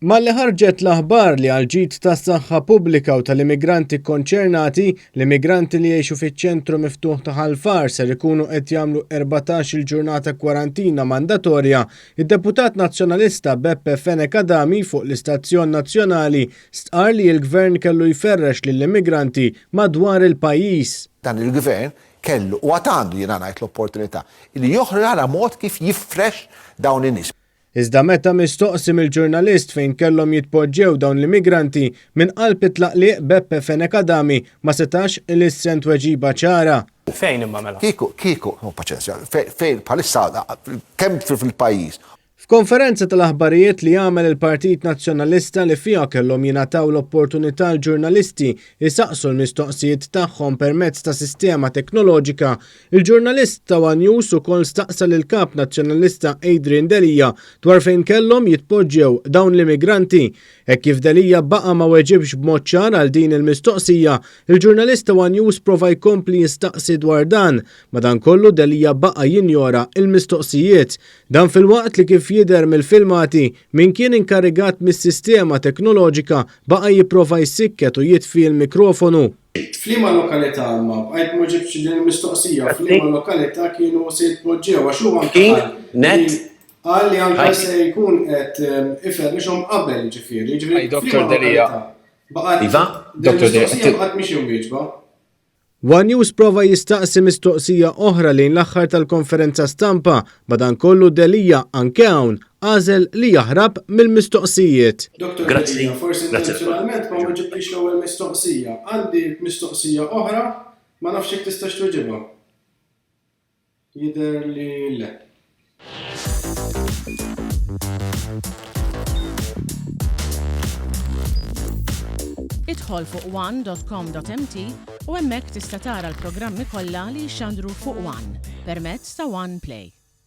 Malli ħarġet l-aħbar li għall-ġid tas-saħħa pubblika u tal-immigranti kkonċernati, l-immigranti li jgħixu fiċ-ċentru miftuħ ta' Ħal Far ser ikunu qed jagħmlu 14-il ġurnata kwarantina mandatorja, id-deputat Nazzjonalista Beppe Fenech Adami fuq l-istazzjon nazzjonali stqarr li l-Gvern kellu jferrex lill-immigranti madwar il-pajjiż. Dan il-Gvern kellu u għad għandu jiena ngħid l-opportunità li joħroġ jara mod kif jifrex dawn in-nies. Iżda meta mistoqsi mill-ġurnalist fejn kellhom jitpoġġew dawn l-immigranti, minn qalb it-tlaqliq Beppe Fenech Adami ma setax ilissen tweġiba ċara. Fejn imma mela? Kieku, kieku, paċenzja, fejn bħalissa kemm fil-pajjiż. F'konferenza tal-aħbarijiet li għamel il-Partit Nazzjonalista li fiha kellhom jingħataw l-opportunità l-ġurnalisti jsaqsu l-mistoqsijiet tagħhom permezz ta' sistema teknoloġika, Il-ġurnalist ta' one News ukoll staqsa lill-Kap Nazzjonalista Adrian Delia dwar fejn kellhom jitpoġġew dawn l-immigranti. Hekk kif Delia baqa' ma weġibx b'mod ċar għal din il-mistoqsija, il-ġurnalist ta' one News prova jkompli jistaqsi dwar dan. Madankollu Delia baqa' jinjora l-mistoqsijiet. Dan filwaqt li kif jidher mill-filmati, min kien inkarigat mis-sistema teknoloġika baqa' jipprova jsikket u jitfi l-mikrofonu. F'liema lokalità imma? Bqajt ma ġibtx din il-mistoqsija, f'liema lokalità kienu se jitpoġġew għax hu anke qal li qal li anke se jkun qed iferrixhom qabel jiġifieri, jiġifieri f'liema lokalità? Baqgħet din il-mistoqsija baqgħet mhix imwieġba. One News prova jistaqsi mistoqsija oħra lejn l-aħħar tal-konferenza stampa, madankollu Delia anke hawn għażel li jaħrab mill-mistoqsijiet. Dottor Delia, forsi intenzjonalment ma weġibtlix l-ewwel mistoqsija. Għandi mistoqsija oħra, ma nafx jekk tistax tweġibha. Jidher li le. Idħol fuq one.com.mt u hemmhekk tista' tara l-programmi kollha li jixxandru fuq One permezz ta' One Play.